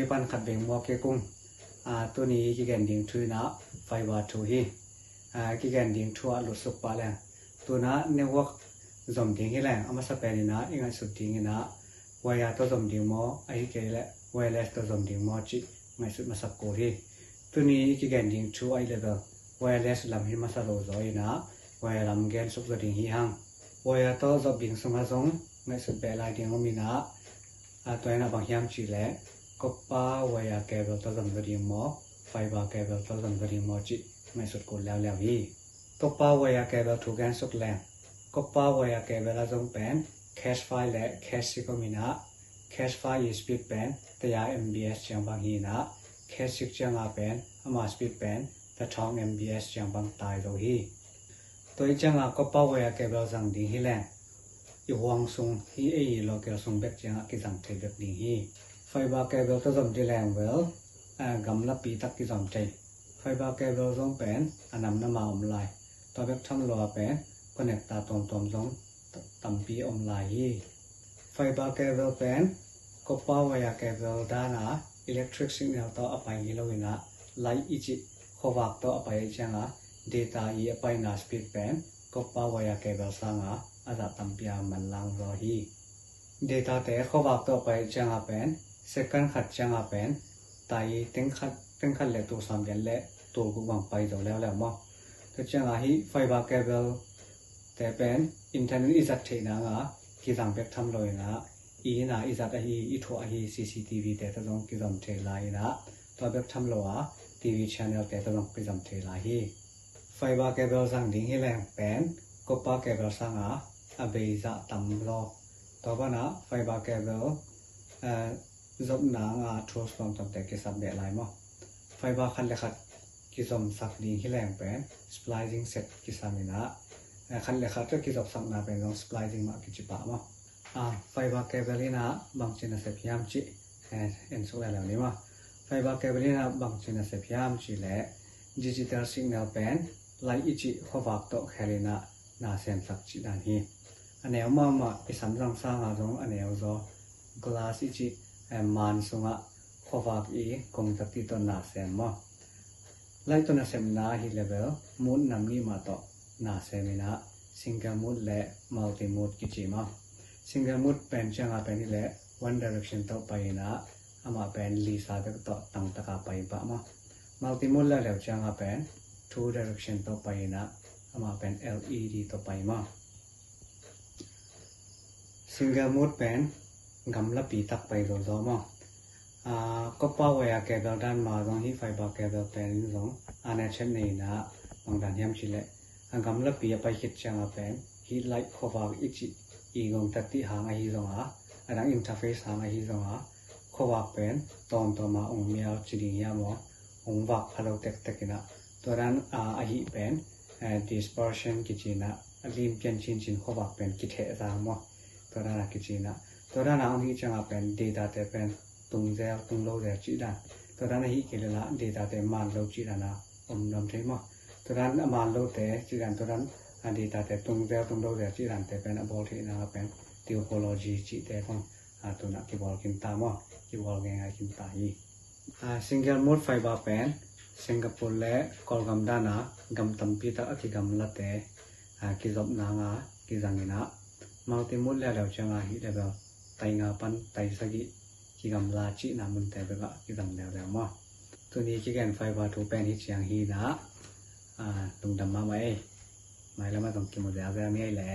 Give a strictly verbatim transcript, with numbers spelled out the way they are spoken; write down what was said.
Pan khat veng mua kei kung. Tuni kigen ding thu inah fiber thu hi. Kigen ding thu ah lutsuk pah leng, tunah network zom ding hi leng a masa pen inah i ngaihsut ding inah wire tawh zom ding maw, ahi kei leh wireless tawh zom ding maw cih ngaihsut masak kul hi. Tuni kigen ding thu ahih leh bel wireless lam hi masa lo zaw inah wire lam gensuk zaw ding hi hang. Wire tawh zop ding sungah zong ngaihsut beh lai ding om inah, tua inah bang hiam cih leh copper wire cable tawh zom zaw ding maw, fiber cable tawh zom zaw ding maw cih ngaihsut kul leuleu hi. Copper wire cable thu gensuk leng, copper wire cable ah zong pen cache five le cache six om inah, cache five i speed pen taya M B S ciang bang hi inah, cache six ciangah pen ama speed pen tathawng M B S ciang bang tai zo hi. Tua i ciangah copper wire cable zang ding hi leng i huang sung hi, ei local sung bek ciangah kizang thei bek ding hi. Fiber cable tawh zom ding leng bel gamlapi tak kizom thei. Fiber cable zong pen a namnam ah om lai. Tua bek tham lo ah pen connector tuamtuam zong tampi om lai hi. Fiber cable pen copper wire cable dan a electric signal tawh a pai hi lo inah, light i cih khuavak tawh a pai ahih ciangah data i a paina speed pen copper wire cable sangah a zah tampi a manlang zaw hi. Data te khuavak tawh a pai ahih ciangah pen second khat ciangah pen tai teng khat, teng khat le tul sawm gen le tul guk bang pai zo leuleu maw. Tua ciangah hih fiber cable te pen internet i zat theih nanga kizang bek tham lo inah, i inn ah i zat ahi, i thuah ahi C C T V te tawh zong kizom thei lai inah, tua bek tham lo a T V channel te tawh zong kizom thei lai hi. Fiber cable zang ding hi leng pen copper cable sangah a bei zah tam zaw. Tua banah fiber cable zop nanga tools tuamtuamte kisam beh lai maw. Fiber khat le khat kizomsak ding hi leng pen splicing set kisam inah, khat le khat kizopsakna pen zong splicing mah kici pah maw. Fiber cable inah bangci nasep hiam cih en suk leuleu ni maw. Fiber cable inah bangci nasep hiam cih leh digital signal pen light i cih khuavak tawh khel inah na semsak cih dan hi. A neu mahmah i samzang sangah zong a neu zaw glass i cih man sungah khuavak i kong tati tawh na sem maw. Light tawh nasepna ahi leh bel mode nam nih mah tawh na sem inah single mode le multi mode kici maw. Single mode pen ciangah pen hi leh one direction tawh pai inah amah pen lisa bek tawh tangtaka pai pah maw. Multi mode leuleu ciangah pen two direction tawh pai inah amah pen L E D tawh pai maw. Single mode pen gamlapi tak pai zo zaw maw. Copper wire cable dan mah zong hih fiber cable pen in zong a na chet nei inah bang dan hiam cih leh a gamlapi a pai khit ciangah pen hih light khuavak i cih i gong tati hang ahi zonga, a dang interface hang ahi zonga khuavak pen tawmtawma ong mial ci ding hiam aw, ong vak pha lo tektek inah, tua dan a ahih pen dispersion kici inah, a lim pian cincin khuavak pen kitheh zang maw. Tua dan a kici inah, tua dan a ong hih ciangah pen data te pen tung zel tung lo zel cih dan, tua dan ahih kei leh lah data te man lo cih dan a om nuam thei maw. Tua dan a man lote cih dan, tua dan a data te tung zel tung lo zel cih dante pen a bawl theihna pen topology cihte khong tunah kibawl khin ta maw, kibawl ngeingai khin ta hi. Single mode fiber pen Singapore le Kawlgam dana gam tampi tak a kigamlate kizop nanga kizang inah, multi mode leuleu cianga hih level tai nga pan tai sagih kigamla cihna munte bekah kizang leuleu maw. Tuni kigen fiber thu pen hih ciang hi inah, lungdam mahmah ei. Mailam ah zong kimu zelzel ni ei le.